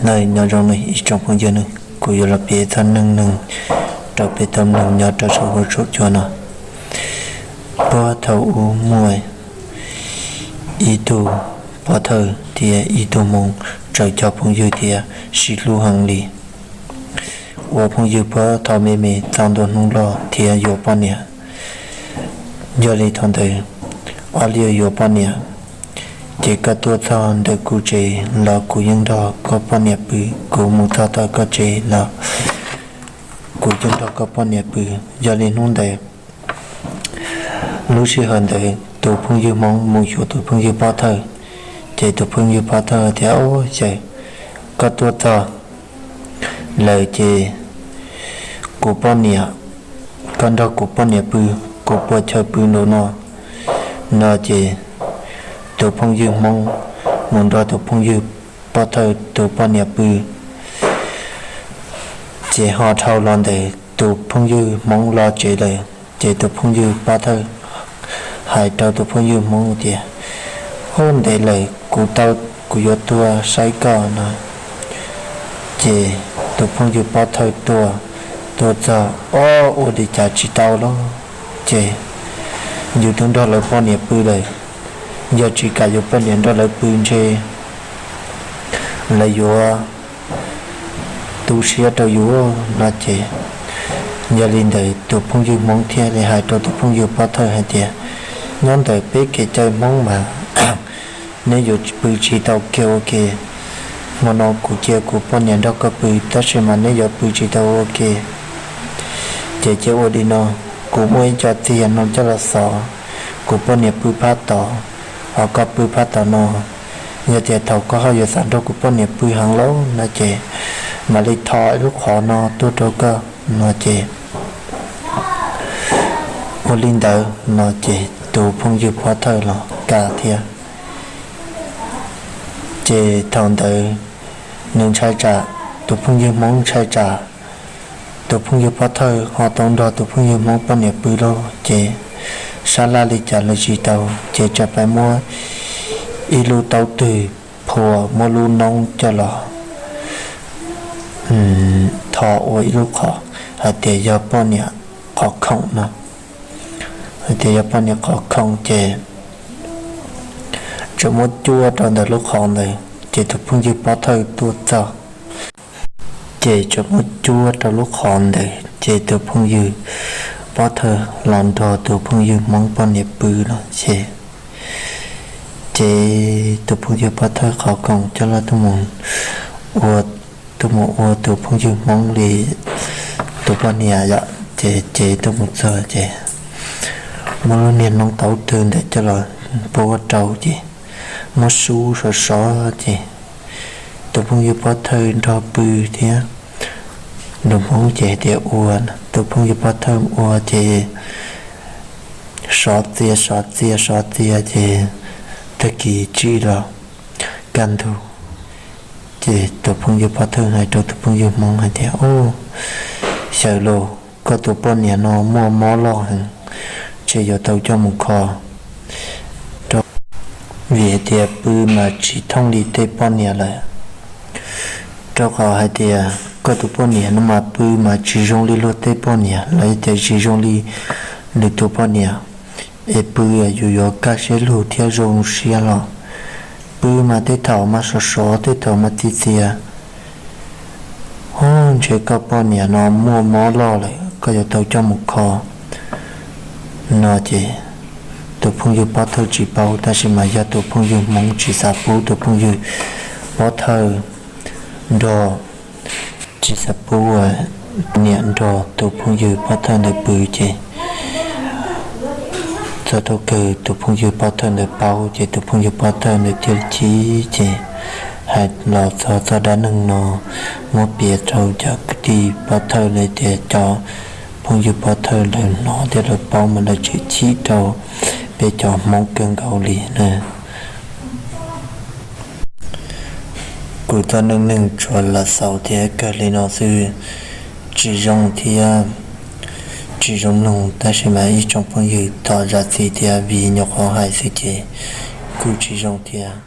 Nyob zoo ib tsoom phooj ywg ne, kuv yuav los piav txog neej neeg rau peb tau mloog nyob rau saum huab saum cua no. Puag thaum ub muaj ib tug pov thawj thiab ib tug hmoob txawm cov phooj ywg thiab sib hlub heev li. Ua phooj ywg puag thaum me me txog ntua hnub loj thiab yuav poj niam. Yog li thaum ntawd ob leeg yuav poj niam, ces koj tuaj txog ntawm kuv tsev los kuv yeej nrog koj poj niam pw, kuv mus txog tom koj tsev los kuv yeej nrog koj poj niam pw. Yog li hnub ntawd, lub sij hawm ntawd tus phooj ywg hmoob mus xyuas tus phooj ywg pov thawj, ces tus phooj ywg pov thawj tias, Au, yawm, koj tuaj txog lawm ces kuv poj niam, koj nrog kuv poj niam pw, kuv puas chaw pw nraum no? No ces tus phooj ywg hmoob mus nrog tus phooj ywg pov thawj tus poj niam pw. Ces ho dhau los ntawd tus phooj ywg hmoob los tsev lawm, ces tus phooj ywg pov thawj hais rau tus phooj ywg hmoob tias, Au, ntev lawm, kuv tau, kuv yuav tuaj saib koj no. Ces tus phooj ywg pov thawj tuaj, tuaj txog, Au, ua li cas tsis tau los? Ces yus twb nrog lawv poj niam pw lawm, yog tsis kam yuav poj niam nrog lawv pw ntshe lawv yuav tu siab rau yus no. Ces yog li ntawd tus phooj ywg hmoob thiaj li hais rau tus phooj ywg pov thawj hais tias, Nyob ntawm peb kev cai hmoob mas neb yuav pw tsis tau kiag ua ke. Hmo no kuv cia kuv poj niam nrog koj pw, tab sis mas neb yuav pw tsis tau ua ke. Ces cia ua li no, kuv muaj ib co txiag no coj los xov, kuv poj niam pw phab tod, ho koj pw phab tom no. Yog tias thaum koj ho yuav xav nrog kuv poj niam pw heev lawm no ces mam li thov ib lub qhov no tuaj rau koj no. Ces ua li ntawd no ces tus phooj ywg pov thawj los kam thiab. Ces thaum ntawd nws ntshai tsam, tus phooj ywg hmoob ntshai tsam tus phooj ywg pov thawj ho tau nrog tus phooj ywg hmoob poj niam pw lawm ces sab laj li cas los tsis tau, ces tsam pais muab ib lub taub twg phua, muab lub noob coj los tho ua ib lub qhov hais tias yog poj niam qhov khoom no, hais tias yog poj niam qhov khoom ces txawm muab cuab rau ntawm lub qhov ntawd, ces tus phooj ywg pov thawj tuaj txog, ces txawm muab cuab rau lub qhov ntawd, ces tus phooj ywg pov thawj los nrog tus phooj ywg hmoob poj niam pw lawm ces, ces tus phooj ywg pov thawj qhov khoom coj los tuaj mus ua, tuaj mus ua tus phooj ywg hmoob li tus poj niam yom. Ces, ces tuaj mus txog ces muab lub niag noob taub twg ntawd coj los puab rau ces muab sub sov sov ces tus phooj ywg pov thawj nrog pw thiab. Nus hmoob ces hais tias ua, tus phooj ywg pov thawj ua ces sov txias sov txias sov txias ces tag kis tsim los kaj ntug, ces tus phooj ywg pov thawj hais rau tus phooj ywg hmoob hais tias, Au, xyaw los, koj tus poj niam no muaj mob loj heev, ces yuav tau coj mus kho rau, vim hais tias pw mas tsis thooj li tej poj niam lawm. Rau qhov hais tias koj tus poj niam no mas pw mas tsis zoo li luag tej poj niam, los yog tias tsis zoo li lwm tus poj niam, es pw yus yuav kaj siab lug thiab zoo siab los. Pw mas tej thaum mas sov sov, tej thaum mas txias txias. Ub, ntshe koj poj niam no muaj mob loj lawm, koj yuav tau coj mus kho no ces tus phooj ywg pov thawj tsis paub, tab sis mas yog tus phooj ywg hmoob tsis xav pub tus phooj ywg pov thawj nrog, tsis xav pub niam nrog tus phooj ywg pov thawj ntawd pw ces txog thaum kawg tus phooj ywg pov thawj ntawd paub ces tus phooj ywg pov thawj ntawd cia li chim ces hais los txog txoj dab neeg no muab piav rau cov kwv tij pov thawj lawv tias cov phooj ywg pov thawj lawv hnov thiab lawv paub mas lawv tseem chim rau peb cov hmoob kawg nkaus li na. Kuv txoj neej neeg tsuas los xaus thiab kawg li no xwb, tsis zoo thiab tsis zoo mloog, tab sis mas ib tsoom phooj ywg thov zam txim thiab vim nyuam qhuav hais xwb ces kuj tsis zoo thiab.